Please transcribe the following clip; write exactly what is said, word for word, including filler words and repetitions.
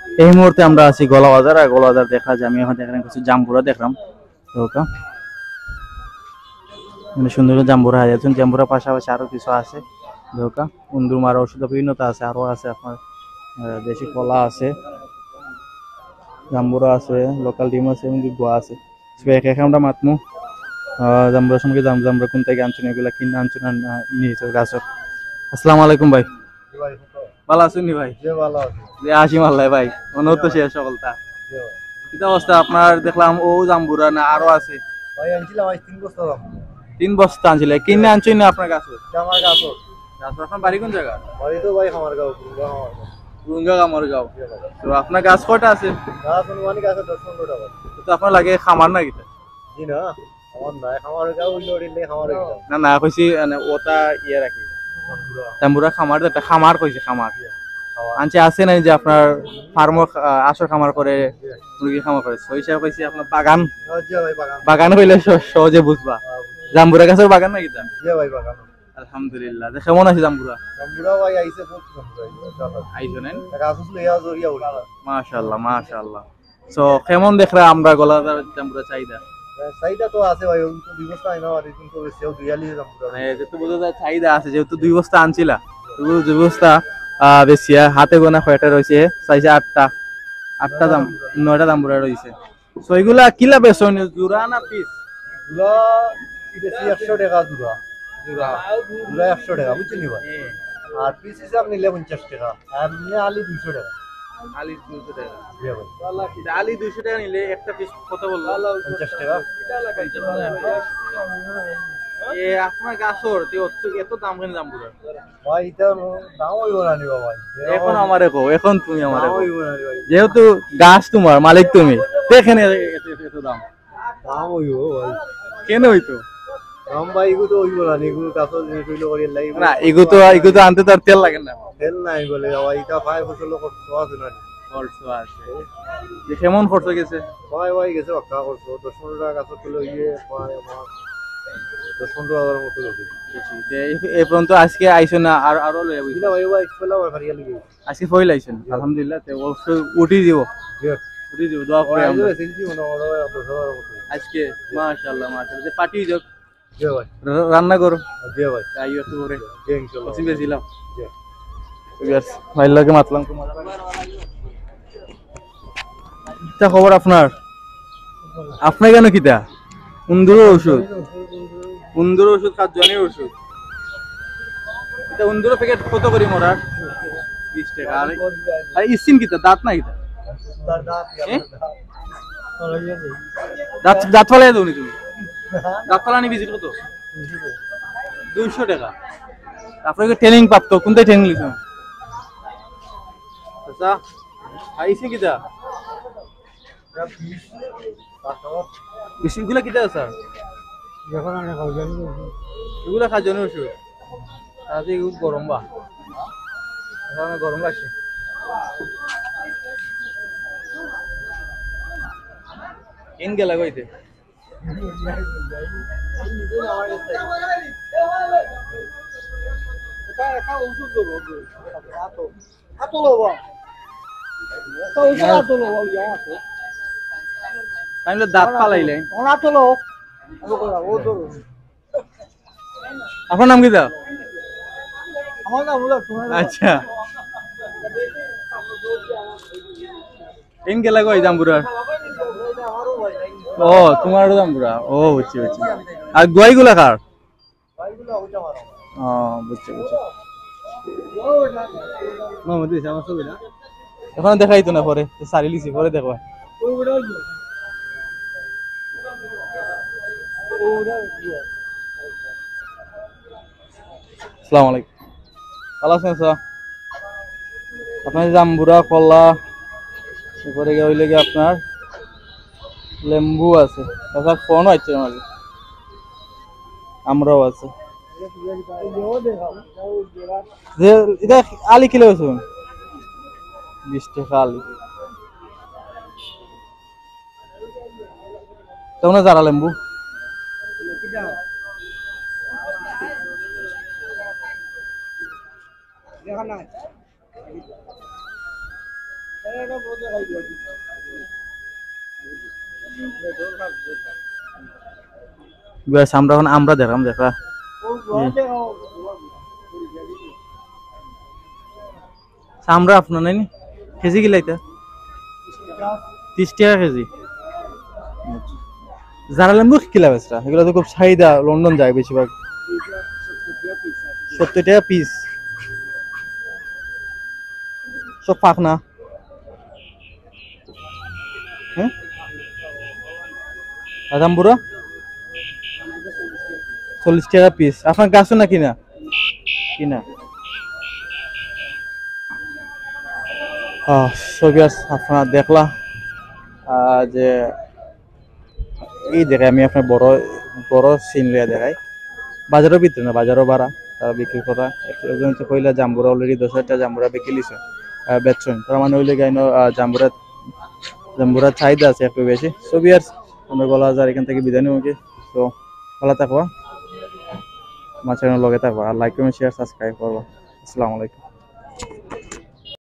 এই মুহূর্তে আমরা আছি গোয়ালা বাজার, আর গোয়ালা বাজার দেখা যায়, আমি এখন এখানে কিছু জাম্বুরা দেখলাম। তো ওটা মানে সুন্দর করে জাম্বুরা হাজার জাম্বুরা, পাশাপাশি আরো কিছু আছে। ধোকা, উন্দুর মারা ওষুধ, বিভিন্নতা আছে, আরো আছে আপনার, আহ, দেশি কলা আছে, জাম্বুরা আছে, লোকাল ডিম আছে এবং কি গোয়া আছে। তো এক এক আমরা মাতমু, আহ, জাম্বুরা সম্পর্কে জাম-, জাম্বুরা কোন থেকে আনছেন, এগুলা কিনে আনছেন না, না, নিয়ে গাছর। আসসালামু আলাইকুম ভাই। জি ভাই, কত? ভালা আছইন নি ভাই? জি, ভালা আছি। জি, আসি মাল্লাই ভাই, অনুরোধ তো জি ভাই। শেষ সকলতা। জি ভাই। কিতা অবস্থা আপনার? দেখলাম ও জাম্বুরা না আরো আছে? ভাই, আনছিলাম আজ তিন বস্তা জাম্বুরা। তিন বস্তা আনছিলে, কিনে আনছইন না আপনার গাছর? এটা আমার গাছর। গাছর। আপনার বাড়ি কোন জায়গা? বাড়ি তো ভাই খামারগাঁও, পুরুলিয়া খামারগাঁও। পুরুলিয়া খামারগাঁও। জি ভাই। তো আপনার গাছ কয়টা আছে? গাছ আনুমানিক আছে দশ পনেরোটা ভাই। তো আপনার লাগে খামার না কিতা? জি না, খামার নাই, খামার গাঁও হইলো রেলে খামার হইলো। না, না, কইছি, মানে, ওটা ইয়ে রাখি। জাম্বুরা খামার, একটা খামার কইছি, খামার। খামার। আনছে আছে নাই যে আপনার ফার্মও, আহ, আসর খামার করে, মুরগি খামার করে, ওই হিসাবে কইছি আপনার বাগান। হ্যাঁ, জি ভাই, বাগান। বাগান হইলে সহ-, সহজে বুঝবা। হ্যাঁ, বুঝছি। জাম্বুরা গাছর বাগান না কিতা? জি ভাই, বাগান। আলহামদুলিল্লাহ। তো কেমন আছে জাম্বুরা? জাম্বুরা ভাই আইছে, বহুত জাম্বুরা আইছে, ইনশাআল্লাহ। আইছে না? এক আসুস লইয়া জরিয়া উঠা। মাশাআল্লাহ, মাশাআল্লাহ। So, কেমন দেখরা আমরা গোয়ালা বাজার জাম্বুরা চাহিদা? চাহিদা তো আছে ভাই, ওই তো দুই বস্তা আইনা আর কিন্তু সেও দুই আলি জাম্বুরা। মানে, যেহেতু বোঝা যায় চাহিদা আছে, যেহেতু দুই বস্তা আনছিলা, তো দুই বস্তা, আহ, বেশি, আহ, হাতে গোনা কয়টা রয়েছে? চাইছে আটটা, আটটা জাম-, নয়টা জাম্বুরা রয়েছে। So, এগুলা কিলা বেচইন, জোড়া না পিস? জোড়া বেশি একশো টাকা জোড়া। জোড়া। জোড়া একশো টাকা, বুঝছইন নি ভাই? হ্যাঁ। আর পিস হিসাব নিলে পঞ্চাশ টাকা, আর নিলে আলি দুইশো টাকা। আলি দুইশো টাকা। জি ভাই। আলি দুইশো টাকা নিলে একটা পিস কত বললো? পঞ্চাশ টাকা। পঞ্চাশ টাকা। এ, আপনার গাছর, তে অত, এত দাম কেনে জাম্বুরার? ভাই, ইটা দাম অইবো না নি বাবা। এখন আমারে কও, এখন তুমি আমারে দাম কও। অইবো না নি ভাই। যেহেতু গাছ তোমার, মালিক তুমি, তে কেনে এত, এত, এত দাম? দাম অইবো ভাই। কেনে অইতো? দাম ভাই, ইগু তো অইবো না নি, ইগু গাছর জিনিস অইলো করি লাগবো। না, ইগু তো, ইগু তো আনতে তো আর তেল লাগে না। তেল নাই বলে, বাবা, ইটা প্রায় ফসল খরচ আছে না নি? খরচ আছে। যে কেমন খরচ গেছে? ভাই, ভাই, গেছে পাক্কা খরচ। দশ পনেরো টাকা গাছর তুলে অইয়ে প্রায় আমার দশ পনেরো হাজার মতো গেছে। তে এ, এ পর্যন্ত আজকে আইছো না, আর, আরো লইয়া বইছো? না ভাই, ভাই, খোলা ভাই, ফারিয়া লিগে। আজকে পয়লা আইছেন? জি। আলহামদুলিল্লাহ, তে অবশ্যই উঠি দিব। জি। উঠি দিব, দোয়া করি ভাই, আমরা। আজকে সেলফি মনে হয় দশ হাজার মতো। আজকে? জি। মাশাআল্লাহ, মাশাআল্লাহ। যে পার্টি যাক। জি ভাই। রা-, রান্না করো। জি ভাই। আইও একটু পরে। জি, ইনশাআল্লাহ। ওসি বেজিলাম। জি। ঠিক আছে, ভাইর লগে মাতলাম। কিতা খবর আপনার? আপনার কেনে কিতা? উন্দুরর ওষুধ। উন্দুরর ওষুধ, খাজুয়ানির ওষুধ। ইটা উন্দুরর প্যাকেট কত করি মরার? বিশ টাকা। আর, আর ইসিন কিতা? দাঁত না কিতা? এ? দাঁত, দাঁত ফালাই দেও নি তুমি? দাঁত ফালানি ভিজিট কত? দুইশো টাকা। আপনার কি ট্রেনিং প্রাপ্ত? কোনটায় ট্রেনিং নিছেন? আচ্ছা, আর ইসিন কিতা? ইগুলা কিতা স্যার? এগুলা খাজুয়ানি ওষুধ। আজ এই গরম বা। গরম লাগছে। ইন গেলা কইতে। তাইলে দাঁত ফালাইলে। আপনার নাম কিতা? আচ্ছা। ইন গেলা কই জাম্বুরা? ও, তোমার জাম্বুরা। ও, বুঝছি, বুঝছি। আর গোয়াইগুলা কার? ও, বুঝছি, বুঝছি। না, মধ্যে আমার ছবি না। এখন দেখাই তো না, পরে তো সারি লিছি, পরে দেখো। আসসালামু আলাইকুম। ভালা আছইন, চাচা? আপনার জাম্বুরা, কলা, এরপরে গিয়া অইলে গিয়া আপনার লেম্বু আছে। চাচা, ফোনও আইছে আমার। আমরাও আছে। যে, ইটা আলি কিলা অইছে? বিশ টাকা আলি। তেমন যারা লেম্বু। Viewers, আমরা এখন আমরা দেখলাম, দেখরা। চামড়া আপনার নাই নি? কেজি কিলা ইতা? ত্রিশ টাকা কেজি। আচ্ছা। জারা লেম্বু কিলা বেচরা? এগুলা তো খুব চাহিদা, লন্ডন যায় বেশিরভাগ। সত্তর টাকা পিস। সব পাকনা? হ্যাঁ? আর জাম্বুরা? চল্লিশ টাকা পিস। আপনার গাছও না কিনা? কিনা। আহ, so viewers, আপনারা দেখলা, আহ, যে এই দেখে আমি আপনার বড়, বড় সিন লইয়া দেখাই। বাজারর ভিতরে না, বাজারর বারা তারা বিক্রি করা। একজন তো কইলা জাম্বুরা already দশ হাজার জাম্বুরা বিক্রি লিছে, আহ, বেচছইন। তার মানে অইলে গিয়া, আহ, জাম্বুরা, জাম্বুরা চাহিদা আছে একটু বেশি। So viewers, আমরা গলা হাজার এখান থেকে বিদায় নিব কি? তো ভালো থাকবা, আমার channel লগে থাকবা, আর like, comment, share, subscribe করবা। আসসালামু আলাইকুম।